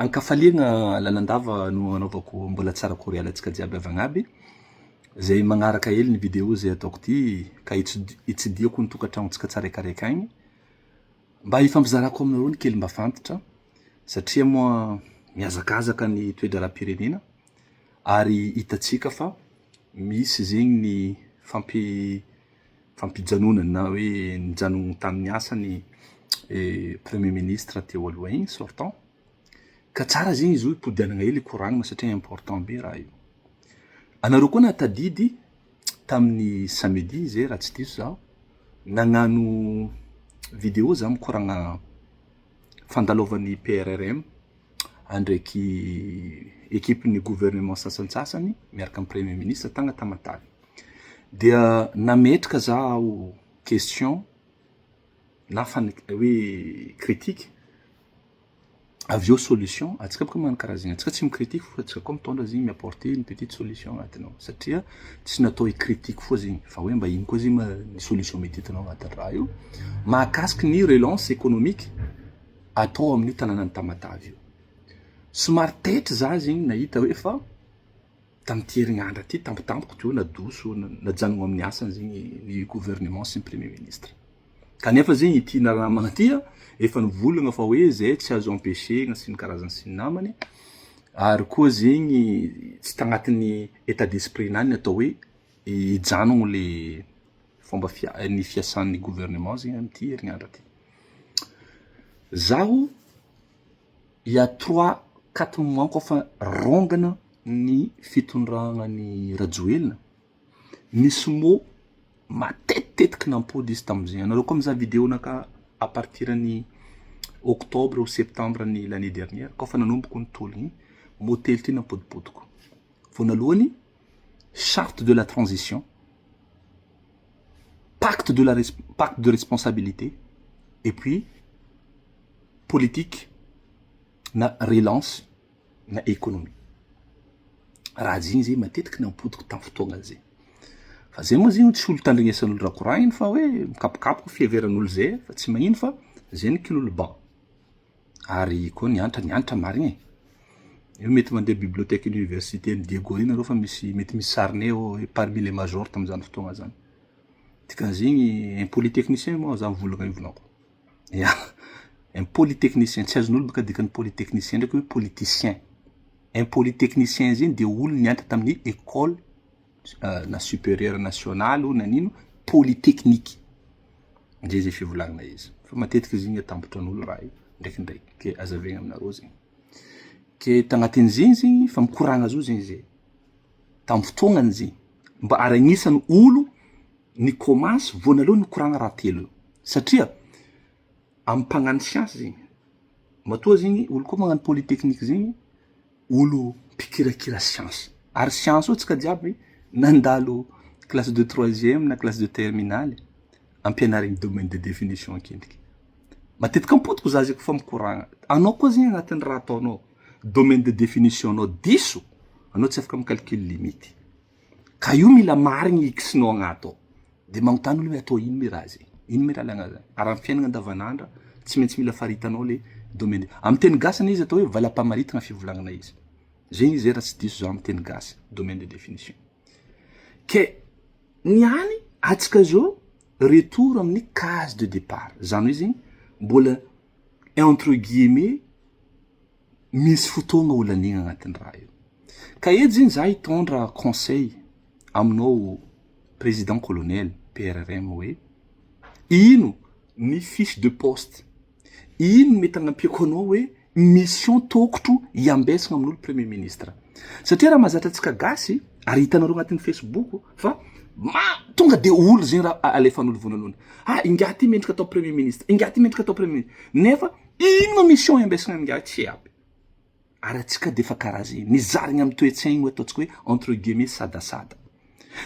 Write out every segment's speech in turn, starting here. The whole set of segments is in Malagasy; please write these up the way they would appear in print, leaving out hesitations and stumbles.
Ankafaliagna lalandava no anaovako mbola tsara koriala antsika jiaby havagna aby zay magnaraka hely ny video zay ataoko ty ka hitsidihako ny tokantragnontsika tsaraikaraiky agny mba hifampizarako aminareo ny kely mba fantatra satria moa mihazakazaka ny toe-draharaham-pirenena ary hitantsika fa misy zegny ny fampi- fampijanonana na hoe nijanona tamin'ny asany premier ministre teo aloha igny sortant. Ka tsara zegny izy io hipodianana hely hikoragna satria important be raha io. Anareo koa nahatadidy tamin'ny samedi zay raha tsy diso zaho nagnano video za mikoragna fandalovan'ny PRRM andraiky ekipen'ny gouvernement sasantsasany miaraka amin'ny premier ministre tagny Tamatave. Dia nametraka zaho question na fan- hoe critique avy eo solution, antsika boka magnano karaha zegny, antsika tsy mi-critique fa antsika koa mitondra zegny mi-apporter une petite solution agnatiny ao satria tsy natao hi-critique foa zegny fa hoe mba ino koa zegny ny solution mety hitanao agnatin'ny raha io mahakasiky ny relance économique atao amin'io tanànan'i Tamatave io. Somary taitra za zegny nahita hoe fa tamin'ity herignandro ty tampotampoka teo nadoso najanona amin'ny asany zegny ny gouvernement sy ny premier ministre. Kanefa zegny ity namana ty efa nivolagna fa hoe zay tsy azo empêcher-na sy ny karazany sy ny namany ary koa zegny tsy tagnatin'ny état d'esprit-nany ny atao hoe hijanogno le fomba fia- ny fiasan'ny gouvernement zegny am'ty herignandro ty. Zaho il y a 3, 4 mois koa rongana ny fitondragnany Rajoelina, nisy mot matetitetiky nampody izy tam'zay. Anareo koa mizaha vidéo-naka à partir ny octobre ou septembre ny l'année dernière kaofa nanomboko ny tologny, mot telo ty nampodipodiko. Voanalohany, charte de la transition, pacte de la pacte de responsabilité et puis politique na relance na économie. Raha zegny zay matetiky nampodiko tamin'ny fotoagna zay. Fa zay moa zegny tsy olo tandrignesan'olo raha koragniny fa hoe mikapokapoka fiheveran'olo zay fa tsy magnino fa zay ny kin'olo ban. Ary koa nianatra nianatra marigny e. Io mety mandeha bibliothèque université ny Diego iny nareo fa misy mety misy sarinay ao parmi les majors tam'zany fotoagna zany. Dikan'izegny un polytechnicien moa za mivolagna io volaniko. Ya, un polytechnicien tsy azon'olo bôka dikan'ny polytechnicien ndraiky hoe politicien. Un polytechnicien zegny de olo nianatra tamin'ny école na supérieure nationale o na nino polytechnique. Zay zay fivolagnana izy. Fa matetiky izy igny atambotran'olo raha io ndraikindraiky ke azavaigna aminareo zegny. Ke tagnatin'izegny zegny fa mikoragna zao zegny zay. Tamin'ny fotoagnany zegny mba ary agnisan'ny olo ny commence voanalohany nikoragna raha telo io satria amy mpagnano science zegny matoa zegny olo koa magnano polytechnique zegny olo mpikirakira science ary science io antsika jiaby nandalo classe de troisième na classe de terminale ampianarigny domaine de définition akendriky. Matetiky ampodiko za zay kofa mikoragna anao koa zegny agnatin'ny raha ataonao domaine de définition anao diso, anao tsy afaka mi-calcule limite ka io mila marigny x-nao agnaty ao de magnontany olo hoe atao ino me raha zegny, ino me raha ilagna zany. Ary amy fiainagna andavanandra tsy maintsy mila faritanao le domaine. Amy teny gasy anie izy atao hoe valam-pamaritagna fivolagnana izy. Zegny izy zay raha tsy diso za amy teny gasy domaine de définition. Ke niany atsika zao retour amin'ny case de départ zany hoe zegny mbola entre guillemets misy fotoagna olanigna agnatin'ny raha io. Ka eto zegny za hitondra conseil aminao président colonel PRRM hoe ino ny fiche de poste, ino mety agnampiako anao hoe mission tokotro iambesagna amin'olo premier ministre satria raha mahazatra antsika gasy ary hitanareo agnatin'ny Facebook fa ma tonga de olo zegny raha alefan'olo vonalohany: ah, ingahy ty mendrika atao premier ministre, ingahy ty mendrika atao premier ministre, nefa ino mission iambesagna amingahy tsy aby. Ary atsika de efa karaha zegny nizarigna amy toetsaigny hoe ataontsika hoe entre guillemets sadasada,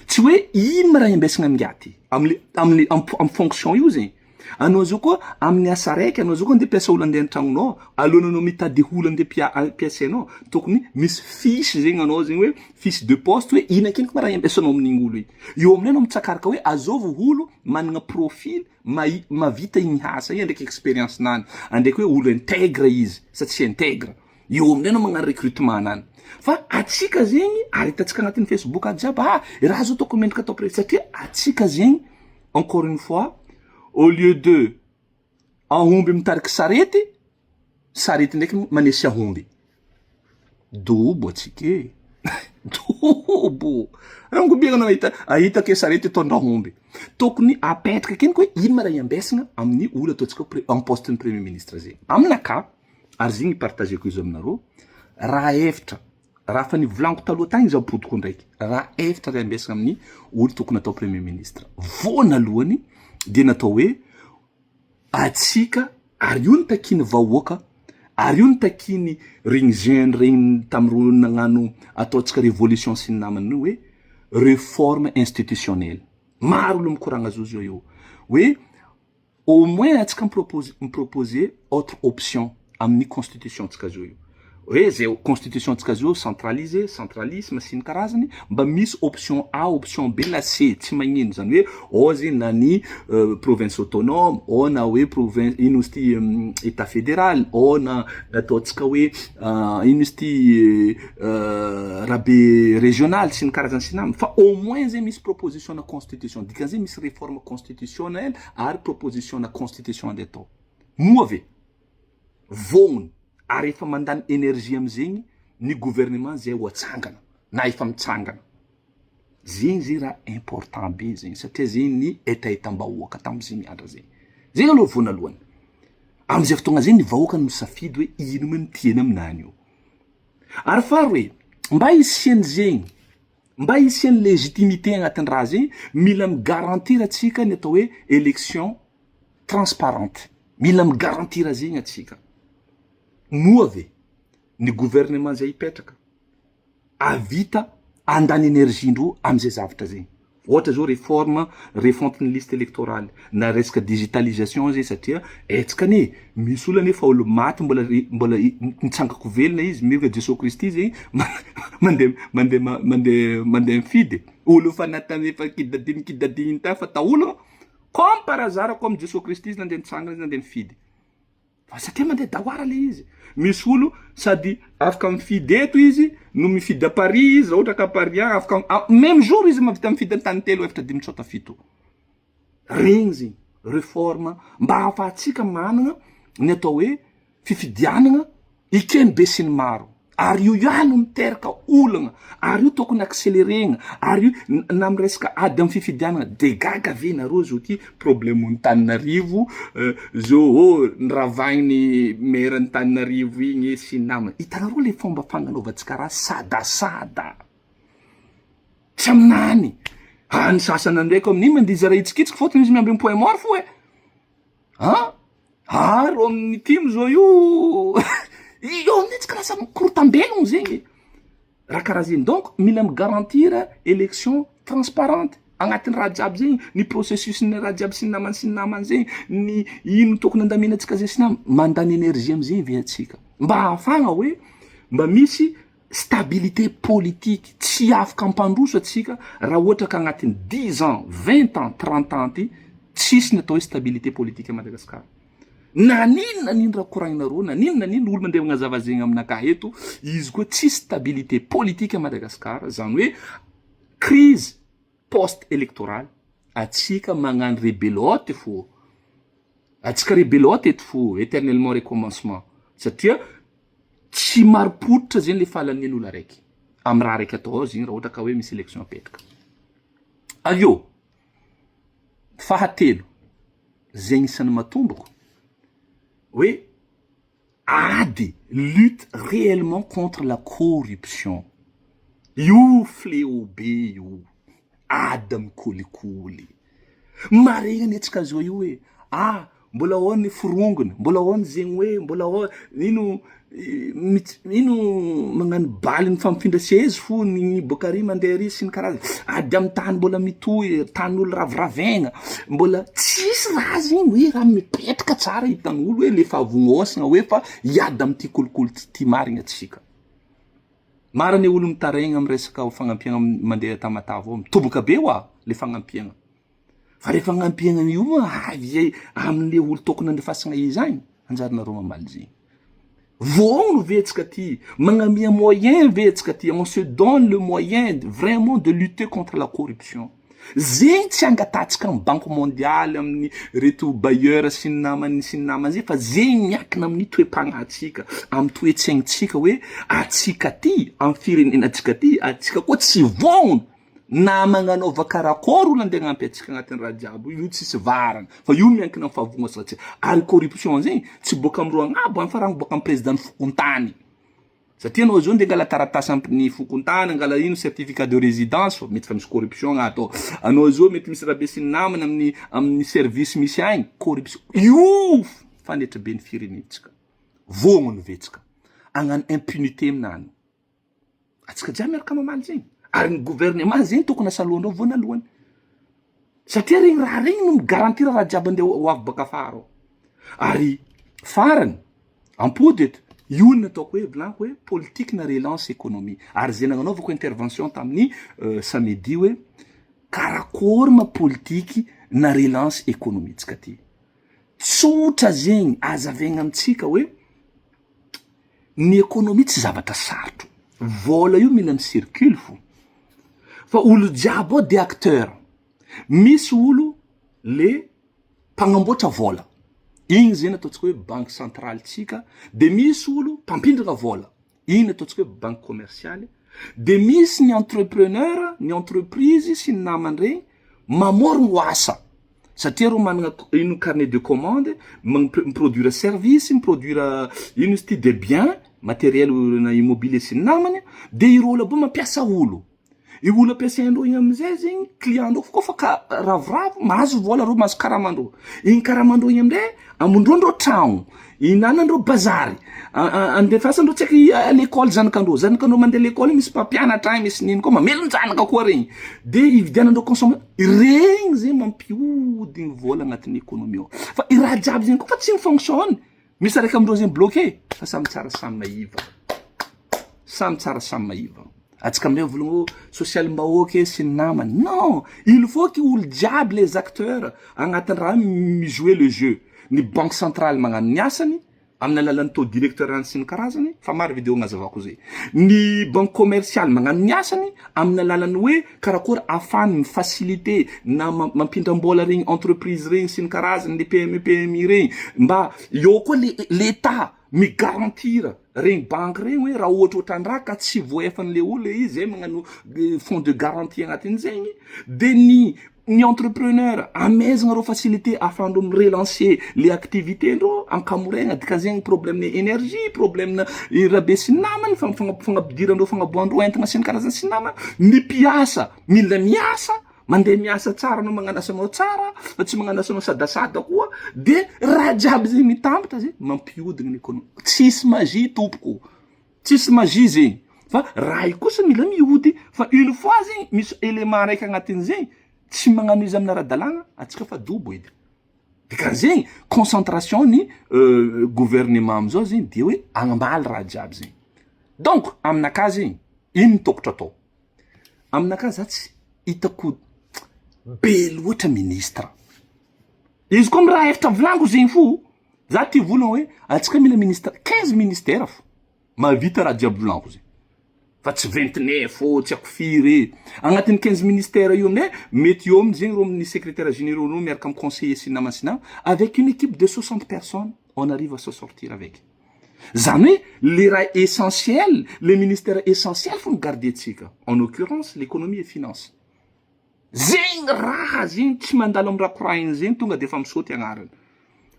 tsy hoe ino ma raha iambesagna amingahy ty amle amle amy fonction io zegny. Anao zao koa amin'ny asa raiky, anao zao koa andeha mpiasa olo andeha an-tragnonao, alohan'ny anao mitady olo andeha mpiasainao, tokony misy fiche zegny anao zegny hoe fiche de poste hoe ino akendriky ma raha iambesanao amin'igny olo igny eo aminay. Anao mitsakaraka hoe azovy olo manana profil mahavita igny asa igny ndraiky expérience nany andraiky hoe olo intègre izy sa tsy intègre. Eo amin'izay anao magnano recrutement anany. Fa atsika zegny ary hitantsika agnatin'ny Facebook ato jiaby, ah raha zao tokony mendrika atao pre satria atsika zegny encore une fois au lieu de aomby mitariky sarety, sarety ndraiky manesy aomby. Dobo atsika e, dobo. Rangobiagna anao ahita ahita ke sarety itondra aomby. Tokony apetraka akendriky hoe ino ma raha iambesagna amin'ny olo ataontsika hoe pre- en poste ny premier ministre zegny. Aminakahy, ary zegny ipartageko izy aminareo, raha efitra, raha fa nivolaniko taloha tagny izy ampodiko ndraiky, raha efitra raha iambesagna amin'ny olo tokony atao premier ministre. Voanalohany de natao hoe atsika ary io no takian'ny vahoaka ary io no takiany regny jeune regny tamin'ireo nagnano ataontsika révolution sy ny namany io hoe réforme institutionnelle. Maro olo mikoragna zao zao io hoe au moins atsika mipropose miproposer autre option amin'ny constitution tsika zao io hoe zay constitution tsika zao centralisé, centralisme sy ny karazany, mba misy option A, option B na C, tsy magnino zany hoe ao zegny na ny province autonome ao na hoe province ino izy ty, état fédéral ao, na nataontsika hoe ino izy ty, rabe régional sy ny karazany sy namany, fa au moins zegny misy proposition na constitution, dikan'izay misy réforme constitutionnelle ary proposition na constitution andeha atao. Moa ve vognony ary efa mandany énergie amizegny ny gouvernement zay ho atsangana na efa mitsangana zegny? Zegny raha important be zegny satria zegny ny etaetam-bahoaka tamizegny andra zegny. Zegny aloha voanalohany. Amizay fotoagna zegny ny vahoaka no misafidy hoe ino ma ny tiany aminany io. Ary faharoe, mba hisiany zegny, mba hisian'ny légitimité agnatin'ny raha zegny, mila migarantir atsika ny atao hoe élection transparente, mila migarantir zegny atsika. Moa ve ny gouvernement zay hipetraka avita andany énergie ndreo amizay zavatra zegny, ohatra zao réforme, refonte ny liste électorale na resaka digitalisation zegny? Satria etsika anie misy olo anefa olo maty mbola mitsangako velona izy, mioka Jesosy Kristy zegny, mandeha mifidy olo fa natany efa kidadiny kidadiny ta fa taolagna, comme par hasard, comme Jesosy Kristy izy nandeha nitsangana, izy nandeha mifidy, fa satria mandeha dahoara le izy. Misy olo sady afaka mifidy eto izy no mifidy à Paris izy, raha ohatra ka Paris agny, afaka même jour izy mahavita mifidy an-tany telo, efatra, dimy, tsota, fito. Regny zegny réforme mba ahafahantsika manana ny atao hoe fifidianana ikeny be sy ny maro. Ary io ihany no miteraka olagna, ary io tokony accéléregna. Ary io na amy resaka ady amy fifidianana de gaga ve nareo zao ty problème Antananarivo zao ô, niravagny maire Antananarivo igny sy ny namany? Hitanareo le fomba fagnanaovantsika raha sadasada tsy aminany any sasany ndraiky amin'iny mandeha izy raha hitsikitsiky fôtony izy miambiny point mort fo e an ary eo amin'ny timo zao io io amin'iny tsy karaha samy mikorotambelogno zegny raha karaha zegny. Donc mila migarantir élection transparente agnatin'ny raha jiaby zegny, ny processus ny raha jiaby sy ny namany sy ny namany zegny, ny ino tokony andaminantsika zay sy namany. Mandany énergie amizegny ve atsika mba ahafahana hoe mba misy stabilité politique? Tsy afaka ampandroso atsika raha ohatra ka agnatin'ny 10 ans, 20 ans, 30 ans ty tsisy ny atao hoe stabilité politique à Madagasikara. Na nino na nino raha koragninareo, na nino na nino olo mandeha magnazava zegny aminakahy eto izy koa tsisy stabilité politique à Madagasikara, zany hoe crise post électorale atsika magnano rebelote fo atsika, rebelote eto fo, éternellement recommencement, satria tsy maripototra zegny le fahalanian'olo araiky amy raha raiky atao ao zegny raha ohatra ka hoe misy élection apetraka avy eo. Fahatelo zegny isan'ny matomboko hoe ady, lutte réellement contre la corruption. Io fléau be io, ady amy kolikoly maregny anie atsika zao io hoe ah mbola ao ny forongony, mbola ao ny zegny hoe mbola ao ino mits ino magnano baly mifampifindra sezy fo ny boaka ary mandeha ary sy ny karazany, ady amy tany mbola mitohy, tanin'olo raviravaigna, mbola tsisy raha zegny hoe raha mipetraka tsara hitan'olo hoe le fahavognosana hoe fa hiady am'ty kolikoly ty marigny atsika. Maro anie olo mitaraigna amy resaka fagnampiagna mandeha Tamatave ao, mitoboka be hoa le fagnampiagna, fa le fagnampiagna io avy am'le olo tokony andefasagna izy agny, anjaranareo mamaly zegny. Vono ve atsika ty? Magnamia moyen ve atsika ty? On se donne le moyen vraiment de lutter contre la corruption. Zegny tsy angatatsika amin'ny Banque mondiale, amin'ny reto bailleur sy ny namany sy ny namany zay, fa zegny miankina amin'ny toe-pagnahintsika, amin'ny toe-tsaignintsika hoe atsika ty, amin'ny firenenantsika ty, atsika koa tsy vono na magnanaova karakôry olo andeha agnampy atsika agnatin'ny raha jiaby io, io tsisy varana fa io miankina amin'ny fahavonasana antsika. Ary corruption zegny tsy boaka amindreo agnabo any fa raha boaka amin'ny président ny fokontany. Satria anao zao ndeha angala taratasy amin'ny fokontany, angala ino certificat de résidence fa mety fa misy corruption agnaty ao. Anao zao mety misy raha be sy ny namany amin'ny amin'ny service misy agny, corruption. Io fanetry be ny firenentsika. Vognona ve tsika? Agnano impunité aminany. Atsika jiaby miaraka mamaly zegny. Ary ny gouvernement zegny tokony asalohanao voanalohany. Satria regny raha regny no mi-garantir raha jiaby andeha ho avy baka afara ao. Ary farany, ampody eto, io no nataoko hoe volaniko hoe politique na relance économie. Ary zay nagnanaovako intervention tamin'ny samedi hoe karakôry ma politique na relance économie tsika ty. Tsotra zegny, azavaigna amitsika hoe ny économie tsy zavatra sarotro, vôla io mila mi-circule fô, fa olo jiaby ao de acteur, misy olo le mpagnamboatra vôla, igny zegny ataontsika hoe banque centrale tsika, de misy olo mpampindrana vôla, igny ataontsika hoe banque commerciale, de misy ny entrepreneur, ny entreprise sy ny namany regny mamôrogno asa, satria reo managna ino carnet de commande, mi-produire service, mi-produire ino izy ty, des biens matériel na immobilier sy ny namany, de ireo olo aby io mampiasa olo, i olo ampiasaindreo igny amizay zegny client ndreo koa fa ka ravoravo mahazo vôla reo, mahazo karamandreo, igny karamandreo igny amizay amondrondreo tragno, ihinanandreo bazary, andefasandreo tsy haiky à l'école zanakandreo, zanakandreo mandeha l'école misy mpampianatra agny, misy nino koa mamelon-janaka koa regny, de ividianandreo consomme, regny zegny mampiodigny vôla agnatin'ny économie ao, fa i raha jiaby zegny koa fa tsy mi-fonctionne, misy araiky amindreo zegny bloqué, fa samy tsara samy maiva, samy tsara samy maiva. Atsika amizay mivolagna hoe sosialim-bahoaka e sy ny namany, non, il faut que olo jiaby les acteurs agnatin'ny raha mi-jouer le jeu, ny banque centrale magnano ny asany amin'ny alalan'ny taux directeur any sy ny karazany, fa maro vidéo agnazavako zay, ny banque commerciale magnano ny asany amin'ny alalan'ny hoe karakory ahafahany mi-faciliter na mampindram-bola regny entreprise regny sy ny karazany, le PME PMI regny, mba eo koa le l'Etat mi-garantir regny banque regny hoe raha ohatra ohatran-draha ka tsy voaefan'le olo le izy zay magnano fonds de garantie agnatin'izegny, de ny entrepreneur amezagna reo facilité ahafahandreo mi-relancer le activité ndreo ankamoraigna, dikan'izegny problème ny énergie, problème na raha be sy ny namany, fagnampidirandreo, fagnaboahandreo entana sy ny karazany sy ny namany, ny mpiasa mila miasa, mandeha miasa tsara anao, magnano asanao tsara fa tsy magnano asanao sadasada koa, de raha jiaby zegny mitambatra zegny mampiodigny ny économie. Tsisy magie tompoko, tsisy magie zegny, fa raha io kosa mila miody, fa une fois zegny misy élément raiky agnatin'izegny tsy magnano izy amin'ny ara-dalàgna, atsika fa dobo edy. Dikan'izegny concentration ny gouvernement amizao zegny de hoe agnambaly raha jiaby zegny. Donc aminakahy zegny ino tokotro atao? Aminakahy za tsy hitako be loatra ministre. Izy koa amy raha efatra volaniko zegny fo, za ty volagna hoe atsika mila ministre 15 ministère fo mahavita raha jiaby volaniko zegny, fa tsy 29 ô, tsy haiko firy e. Agnatin'ny 15 ministère io amizay mety eo amizegny reo amin'ny secrétaire généraux reo miaraka amy conseiller sy ny namany sy namany, avec une équipe de 60 personnes on arrive à se sortir avec. Zany hoe le raha essentiel, le ministère essentiel fo no garder-tsika, en l'occurrence l'économie et finance. Zegny raha zegny tsy mandalo amy raha korahiny zegny tonga de efa misaoty agnarany.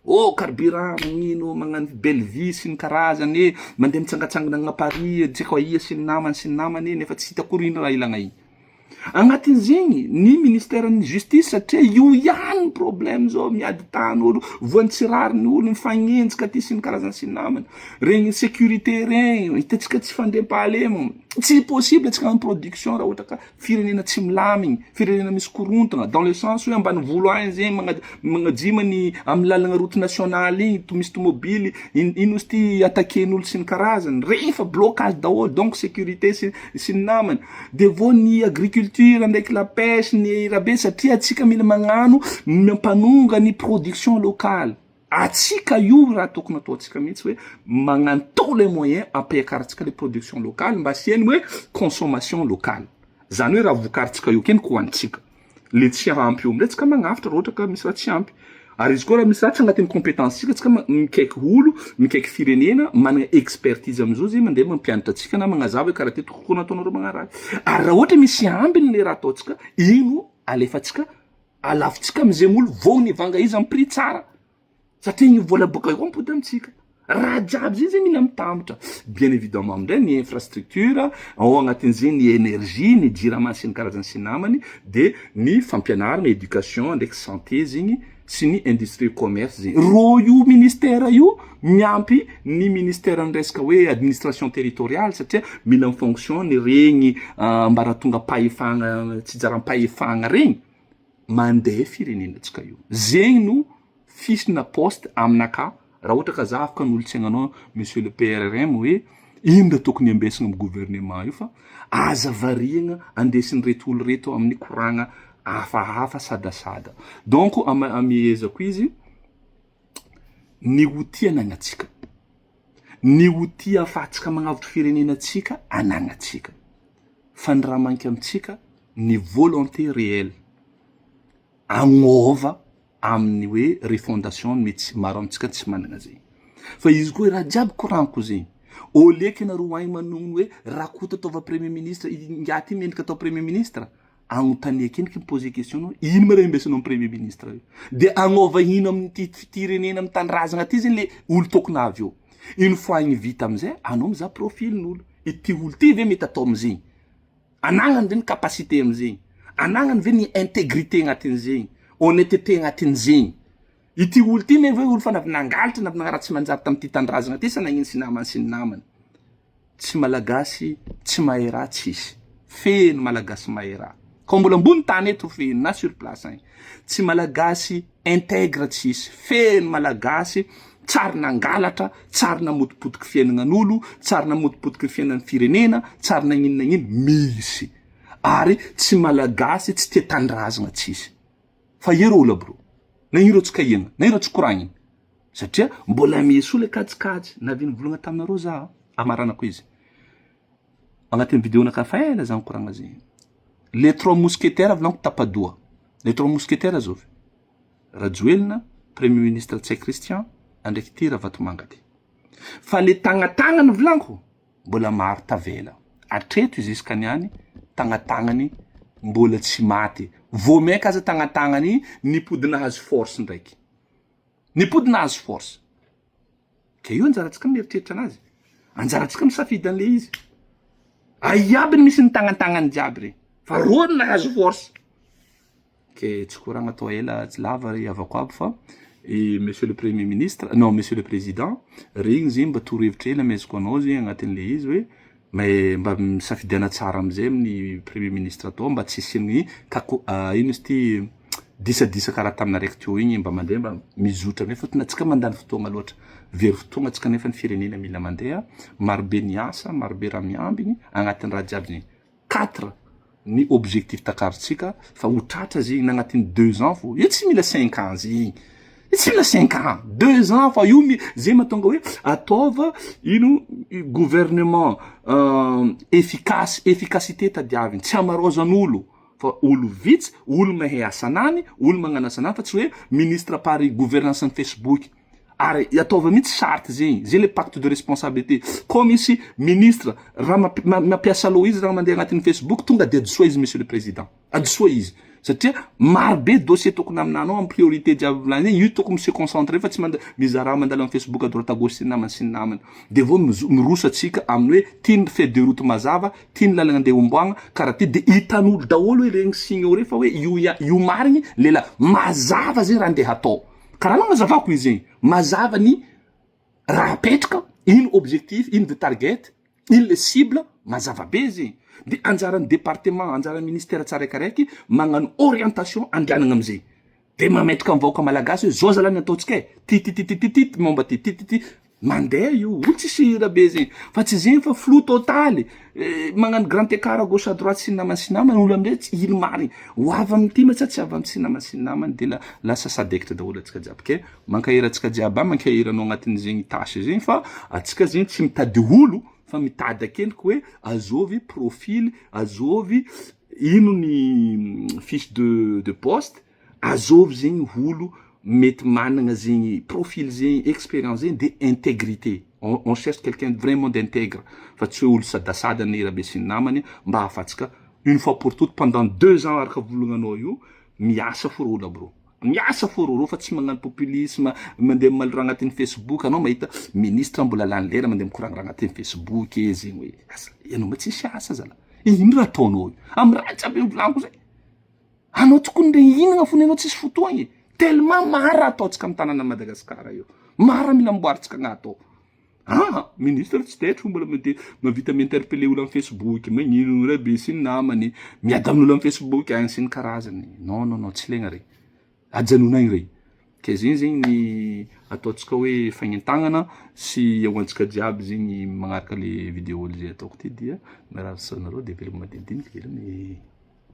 Oh, carburant magnino, magnano belle vie sy ny karazany e, mandeha mitsangatsangana agny Paris, tsy haiko aia sy ny namany sy ny namany e, nefa tsy hita akory ino raha ilagna igny. Agnatin'izegny ny ministère ny justice, satria io ihany problème zao, miady tany olo, voan'ny tsy rariny olo, mifagnenjika aty sy ny karazany sy ny namany, regny sécurité regny hitantsika tsy fandriampahalemana, tsy possible antsika hagnano production raha ohatra ka firenena tsy milamigny, firenena misy korontana, dans le sens hoe ambanivolo agny zegny magnajima ny amy lalagna route nationale igny to misy tomobily ino izy ty attaquen'olo sy ny karazany regny, fa blocage daholo, donc sécurité sy ny namany. De vo ny agriculture ndraiky la pêche ny raha be, satria atsika mila magnano mampanonga ny production locale. Atsika io raha tokony ataontsika mihitsy hoe magnano tous les moyens ampiakarintsika le production locale mba asiany hoe consommation locale. Zany hoe raha vokarintsika eo keny hoanitsika. Le tsy ampy eo amizay tsika magnafitra raha ohatra ka misy raha tsy ampy. Ary izy koa raha misy raha tsy agnatin'ny compétence tsika, tsika mikaiky olo, mikaiky firenena managna expertise amizao zay mandeha mampianatra antsika na magnazava hoe karaha ty tokony ataonareo magnaraha. Ary raha ohatra misy ambiny le raha ataontsika, ino alefantsika alafontsika amizegny olo vao nivanga izy amy prix tsara satria igny vola boaka eo ampody amitsika. Raha jiaby zegny zegny mila mitambatra. Bien évidemment amindray ny infrastructure ao agnatin'izegny ny énergie, ny jirama sy ny karazany sy ny namany, de ny fampianarana, éducation ndraiky santé zegny sy ny industrie commerce zegny. Rô io ministère io miampy ny ministère ny resaka hoe administration territoriale satria mila mi-fonctionne regny ambaratonga-pahefagna tsijaram-pahefagna regny, mandeha firenenantsika io. Zegny no fiche-na poste aminakahy raha ohatra ka za afaka hanolotsainanao monsieur le PRRM hoe ino raha tokony ambesina amy gouvernement io fa aza variagna andesin'ireto olo reto amin'ny koragna hafahafa sadasada. Donc amehezako izy ny outil anagnatsika, ny outil ahafahantsika magnavotry firenenantsika anagnatsika, fa ny raha manky amitsika ny volonté réelle agnova amin'ny hoe refondation mety maro amitsika tsy manana zegny. Fa izy koa raha jiaby koragniko zegny, au lieu que nareo agny manogno hoe Rakoto ataova premier ministre, ingahy ty mendrika atao premier ministre, agnontania akendriky miposer question anao ino ma raha imbesinao amy premier ministre io, de agnova ino amin'ity firenena amy tanindrazagna ty zegny le olo tokony avy eo. Une fois igny vita amizay anao mizaha profilin'olo, ity olo ty ve mety atao amizegny, anagnany ve ny capacité amizegny, anagnany ve ny intégrité agnatin'izegny, honnêteté agnatin'izegny, ity olo ty ne ve olo fa navy nangalatra navy nagnaraha tsy manjary tamity tanindrazagna ty sa nagnino sy namany sy ny namany. Tsy malagasy tsy mahay raha tsisy, feno malagasy mahay raha, kao mbola ambony tany eto feno na sur place agny, tsy malagasy intègre tsisy, feno malagasy tsary nangalatra, tsary namotipotiky fiaignanan'olo, tsary namotipotiky fiaignan'ny firenena, tsary nagnino nagnino misy, ary tsy malagasy tsy tia tanindrazagna tsisy, fa ia rô olo aby rô, na ino rô tsy kahiagna, na ino rô tsy koragnina, satria mbola misy olo kajikajy navy nivolagna taminareo za amaranako izy agnatin'ny vidéo naka fa ela za nikoragna zegny, les trois mousquetaires volaniko tapa-doha, les trois mousquetaires zao Rajoelina, premier ministre Ntsay Christian, andraiky ty Ravatomanga ty, fa le tagnatagnany volaniko mbola maro tavela atreto jusqu'à niany tagnatagnany mbola tsy maty, vao mainka aza tagnatagnany nipody nahazo force ndraiky, nipody nahazo force, ke io anjaratsika mieritreritra anazy, anjaratsika misafidy an'le izy, aiaby ny misy ny tagnatagnany jiaby regny fa rô no nahazo force, ke tsy koragna atao ela tsy lava ry havako aby fa i monsieur le premier ministre, non monsieur le président, regny zegny mba torohevitra hely amezako anao zegny agnatin'le izy hoe mais mba misafidiana tsara amizay amin'ny premier ministre atao mba tsy hisian'ny kako ino izy ty disadisa karaha tamina raiky teo igny mba mandeha mba mizotra amizay fôtony atsika mandany fotoagna loatra, very fotoagna atsika nefa ny firenena mila mandeha, marobe ny asa, marobe raha miambigny agnatin'ny raha jiaby zegny. Quatre ny objectif takarintsika fa ho tratra zegny na agnatin'ny 2 ans fô, io tsy mila 5 ans zegny, io tsy mila 5 ans, 2 ans fa io zegny mahatonga hoe ataova ino gouvernement efficace, efficacité tadiaviny, tsy hamarôzan'olo fa olo vitsy, olo mahay asanany, olo magnano asanany fa tsy hoe ministre par gouvernance amy Facebook. Ary ataova mihitsy charte zegny, zegny le pacte de responsabilité, koa misy ministre raha mampiasa loha izy raha mandeha agnatin'ny Facebook tonga de adosoa izy monsieur le président, adosoa izy satria maro be dossier tokony aminanao amy priorité jiaby volagny igny, io tokony mi-se concentrer fa tsy mande mizaha raha mandalo amy Facebook à droite à gauche sy ny namany sy ny namany, de vao miroso atsika amin'ny hoe ty ny feuille de route mazava, ty ny lalagna andeha homboagna karaha ty, de hitan'olo daholo hoe regny signe regny fa hoe io io marigny lela mazava zegny raha andeha atao. Karaha nagnazavako izy igny, mazava ny raha apetraka, ino objectif, ino le target, ino le cible, mazava be zegny. De anjaran'ny département, anjaran'ny ministère tsiraikaraiky magnano orientation andehanana amizegny. De mametraka amy vahoaka malagasy hoe zao zalahy ny ataontsika e, ty ty ty ty ty ty momba ty ty ty ty. Mandeha io, olo tsisy raha be zegny, fa tsy zegny fa flou totaly, magnano grand écart à gauche à droite sy ny namany sy ny namany, olo amizay tsy ino marigny, ho avy amity ma sa tsy avy amity sy ny namany sy ny namany, de la lasa sadekitra daholo antsika jiaby, ke mankahery antsika jiaby agny, mankahery anao agnatin'izegny tâche zegny fa antsika zegny tsy mitady olo fa mitady akendriky hoe azôvy profil, azôvy ino ny fiche de poste, azôvy zegny olo mety managna zegny profil zegny, expérience zegny, de intégrité. On cherche quelqu'un vraiment d'intègre fa tsy hoe olo sadasada ny raha be sy ny namany, mba ahafahantsika une fois pour toutes pendant 2 ans araka volognanao io miasa fo olo aby rô, miasa fo rô fa tsy magnano populisme, mandeha malora agnatin'ny Facebook. Anao mahita ministre mbola lany lera mandeha mikoragna raha agnatin'ny Facebook zegny hoe asa ianao ma tsisy asa zala, ino raha ataonao io amy raha jiaby mivolaniko zay? Anao tokony ndre ihinagna fony anao tsisy fotoagny, tellement maro raha ataontsika amy tanàna Madagasikara io, maro raha mila amboarintsika agnaty ao. Ah, ministre tsy taitry mbola mety mavita mi-interpeller olo amy Facebook, magnino raha be sy ny namany, miady amin'olo amy Facebook agny sy ny karazany. Non, non, non, tsy ilaigna regny, ajanona agny regny. Ke zegny zegny ny ataontsika hoe fagnentagnana sy hoantsika jiaby zegny magnaraka le vidéo zay ataoko ty, dia mirary soa anareo, de veloma madinidiniky, veloma.